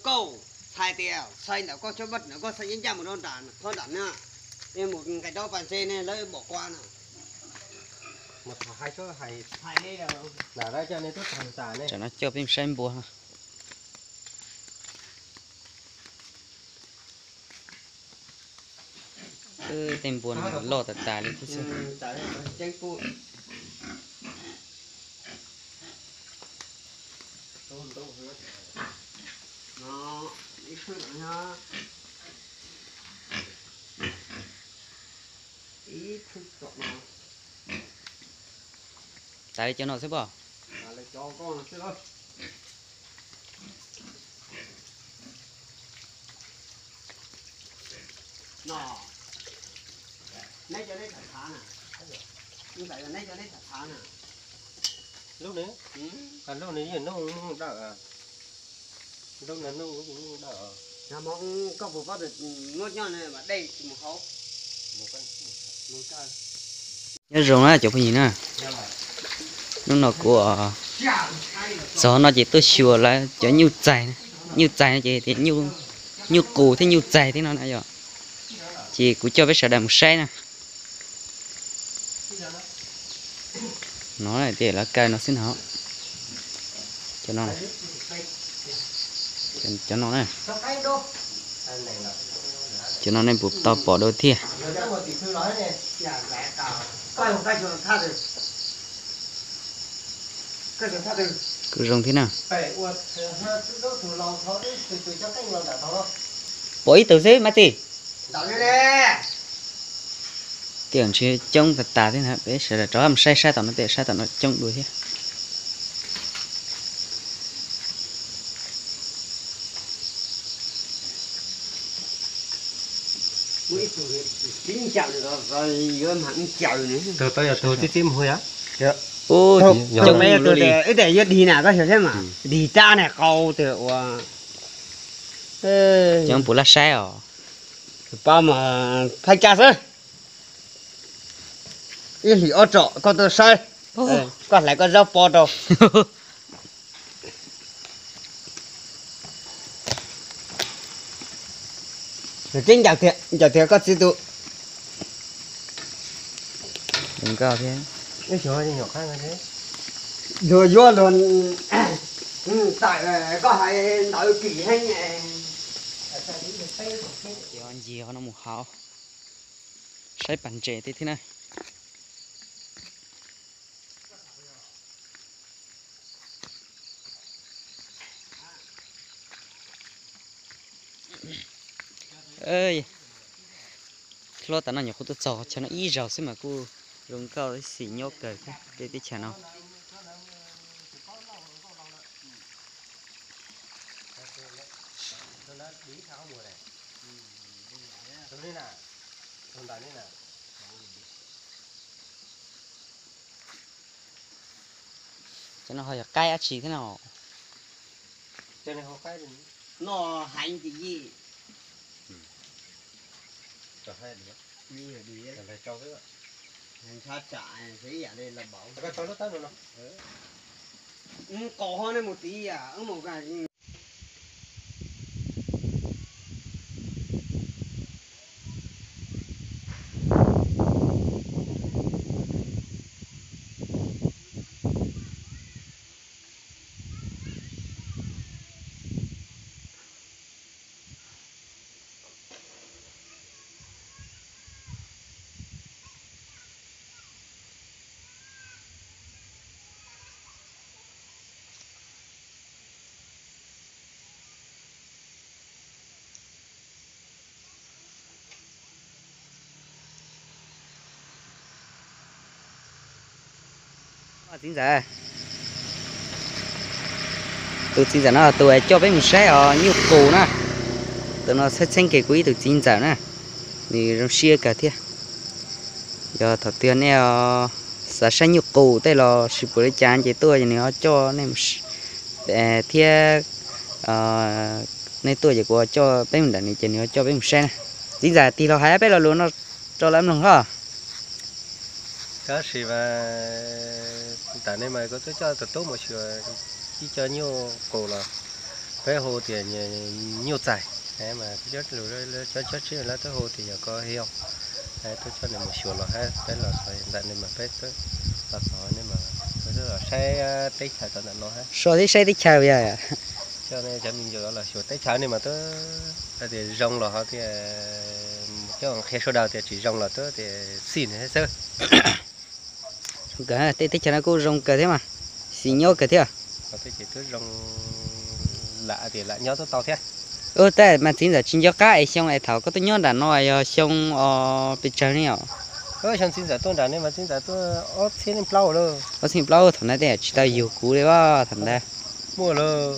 Koj hais tias txhais ntawm koj cov vaj ntawm koj txhais ncaj ncaj mus rau nram qhov nram na, mus nqis rau pas ntse ne lawv pom koj na. Tam no coj peb mus saib npua. Tej npua no loj tas tas li thiab xwb. Tas li cov no xwb pob? Lub no, lub no yeej noj dawm, lub no noj dawm. Nyob zoo na cov phooj ywg na, hnub no kuv txog no ces tuaj xyuas lawv cov nyuj txaig, nyuj txaig no ces tias nyuj qus thiab nyuj txaig thiab no na yom. Ces kuv coj peb sawv daws mus saib na. No tias lawv kaw no xwb no. Cov no, cov no na. Cov no nej puas tau pom dua thiab? Kuj zoo thiab na. Pom ib tug xwb Maiv Txis. Tiam sis coob tas tas thiab na, peb sawv daws rov mus saib saib tom no, tej saib tom no coob dua thiab. Tau yog tug tib tib mus yom. Ib tug yuav dig na koj xyov thiab mas, dig rab ne qau twg ua. Coob puas laj saib os. Pab mas thaij caj xwb. Ib hlis ob tsom koj tuaj saib, koj hlais koj zaub pov rau. Nws twb ncaws tiag, ncaws tiag koj txiv tus. Luag yuav luag tawm, koj hais ntawd kim heev. Ces ho ncig ho no mus hauv, saib pas ntses tej thiab na. Hlob tas no nyuam qhuav tuaj txog qhov chaw no ib zaug xwb mas kuj zoo nkauj ib xim nyob kawg tej teb chaws no. Cov no ho yog qaib dab tsi thiab no? No heev ti yij. Qos ho nej mus txiv yam mus. Txiv ntxawm, tus txiv ntxawm no tus coj peb mus saib os nyuj qus na. Tus no txheeb txheeb kiag kuv ib tug txiv ntxawm na, nws zoo siab kawg thiab. Yog thaum twg nej xav saib nyuj qus tej los sis puas li cas ces tuaj ces nws ho coj nej mus thiab. Nej tuaj ces kuv ho coj peb mus nram nws ces nws ho coj peb mus saib na. Txiv ntxawm tig los hais peb lo lus no rau lawv mloog hlob. Tab sis mas tam no mas kuv twb coj tus tub mus xyuas ib co nyuj qus los Peb hu tias nyuj txais, mas cov, cov tsib lawv twb hu tias yog ko hiau. Twb coj nws mus xyuas los hab, peb los txog ntawm nws mas peb los txog nej mas peb twb los saib teb chaws tau ntawm no hab. So tib saib teb chaws yog. Coj cov me nyuam los xyuas teb chaws nej mas twb hais tias zoo los ho tias coj qhia sawv daws tias tsis zoo los twb tias xij nws xwb. Zoo kawg, tej teb chaws no kuj zoo kawg thiab mas, xis nyob kawg thiab. Twb zoo lam tias lam nyob twb tau thiab. Ua tab mas txiv ntxawm tsis nco qab es xyoo es thaum koj tuaj nyob nram no yog xyoo os pes tsawg ne os? Xyoo txiv ntxawm tuaj nram ne mas txiv ntxawm tuaj ob txhiab leej plaub lawm. Ob txhiab leej plaub, thaum ntawd tej tsis tau yug kuv li os thaum ntawd. Muaj lawm,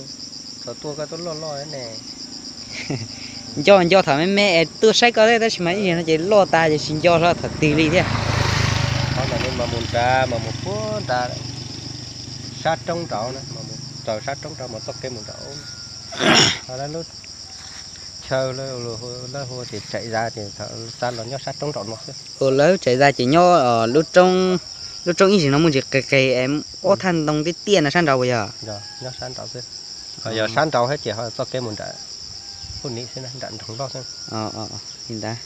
thaum tuaj koj tuaj loj loj ne. Nco nco thaum me me es tuaj saib koj thiab tab sis mas ib zaug no ces loj tas ces tsis nco hlo thaum twg li thiab. Qhov ntawm no mas mus nrad mas mus puag nrad sab roob nraud, raws sab roob nraud mas txoj kev mus nram ub. Lub chaw lawv hu tias Tsaim Zas ces xa los nyob sab roob nraud no xwb. Ua lawv Tsaim Zas ces nyob lub roob ib zaug no muaj ntsis qis qis es ob thaj ntoo tiaj tiaj no sab nraud puas yog? Nyob sab nraud xwb. Yog sab nraud thiab ces ho txoj kev mus nram Pub Nim xwb, nram nroog Nplog xwb. Li ntawd,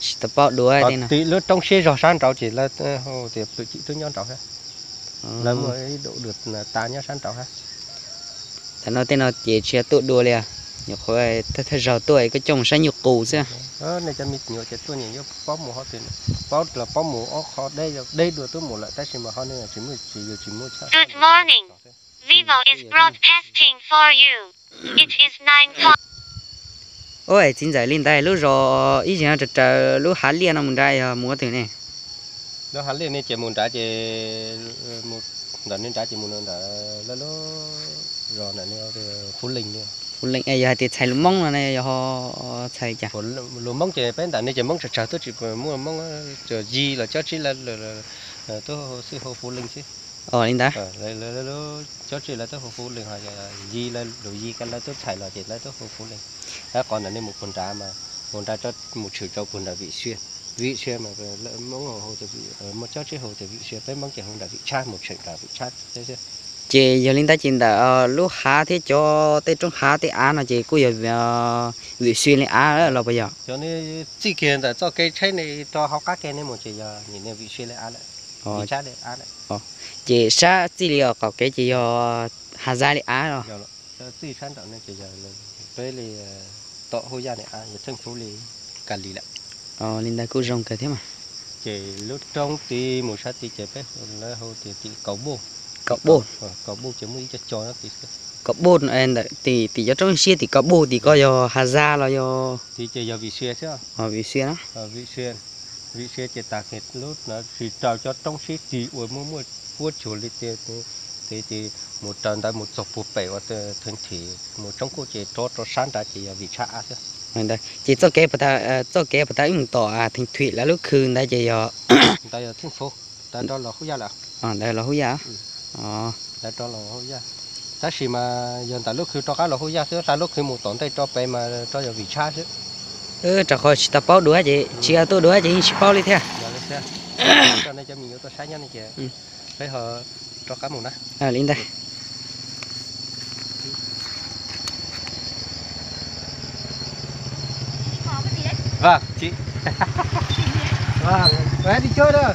tsis tau paub dua tej no. Lub roob siab zog sab nraud ces lawv hu tias Pwm Cim twb nyob nraud thiab. Lawv muaj ib dum dua tas nyob sab nraud thiab. Tam no tej no ces tsis yog tuaj dua li, nyuam qhuav thawj zaug tuaj koj coj mus saib nyuj qus xwb. Nej cov me nyuam ces tuaj nyiam yuav paub mus hov twg, paub los paub mus ob qho deb, deb dua twb mus lawm tab sis mas ho nej tsis muaj, tsis yog tsis muaj chaw. Good morning. Vivo is broadcasting for you. It is nine o'clock. Ua txiv ntxawm, li ntawd lub zos ib zaug no raws raws lub hav liaj no mus nrad yog mus ua twg ne? Lub hav liaj ne ces mus nrad ces, ntawm ne nrad ces mus ntawm lub zos ntawm ne Fuv Lees. Fuv Lees, yog hais tias txhais lus Hmoob no ne yog txhais cas? Lus Hmoob ces peb ntawm ne ces Hmoob tsawg tsawg twb tsis muaj Hmoob, tsuas Yi los Cob Tsib lawv twb xij hu Fuv Lees xwb. Li ntawd. Cob Tsib lawv twb hu Fuv Lees, ho Yi, lus Yi ko lawv twb txhais los ces lawv twb hu Fuv Lees. Qhov ntawm ne mus puag nrad mas, mus nrad mus tshwm rau puag nram Vim Sia. Vim Sia mas Hmoob hu tias, Cob Tsib hu tias Vim Sia, peb Hmoob ces hu nram Vim Tshab, mus tshwm nram Vim Tshab xwb. Ces yog li ntawd ces ntawm lub hav thiab cov tej roob hav tej av no ces kuj yog Vim Sia li av los puas yog? Cov ne txij kiag ntawm txoj kev tsheb ne rau hauv qab kev ne mus ces yog nim no Vim Sia li av lawm, Vim Tshab li av lawm. Ces sab txij li qaum kev ces yog Hav Zab li av los? Txij sab nraum no ces yog peb li tom Hub Yaj li av, yog Theej Fuv li Ka Lis lawm. Li ntawd kuj zoo kawg thiab mas. Ces lub roob tid mus sab tid ces peb lawv hu tias tim Kaum Npuj. Kaum Npuj. Kaum Npuj ces muaj ib co co nyob tid xwb. Kaum Npuj, tim, tim cov roob siab tim Kaum Npuj tim ko yog Hav Zab los yog? Tid ces yog Vim Sia xwb. Vim Sia na. Vim Sia, Vim Sia ces tas kiag lub no tsis raws cov roob siab tid uas muaj muaj huab cua li tiag, ces mus raws ntawd mus txog puag pem uas Theej Thim mus Tsoob Kuj ces rov rau sab nrad ces yog Vim Tshab av xwb. Ces txoj kev puas tau, txoj kev puas tau wb mus tom Theej Thim lawv lub khw ntawd ces yog? Ntawd yog Theej Fuv, ntawd rov los Hub Yaj lawm. Ntawd los Hub Yaj. Ntawd rov los Hub Yaj. Tab sis mas yog ntawm lub khw rov qab los Hub Yaj xwb, hla lub khw mus tom ntej rau pem mas rov yog Vim Tshab xwb. Rau qhov tsis tau paub dua ces tsis yog tuaj dua ces yeej tsis paub li thiab. Coj nej cov me nyuam tuaj saib nyob ne ces peb ho rov qab mus na. Li ntawd. Vâng, chị. Vâng, bé đi chơi đó.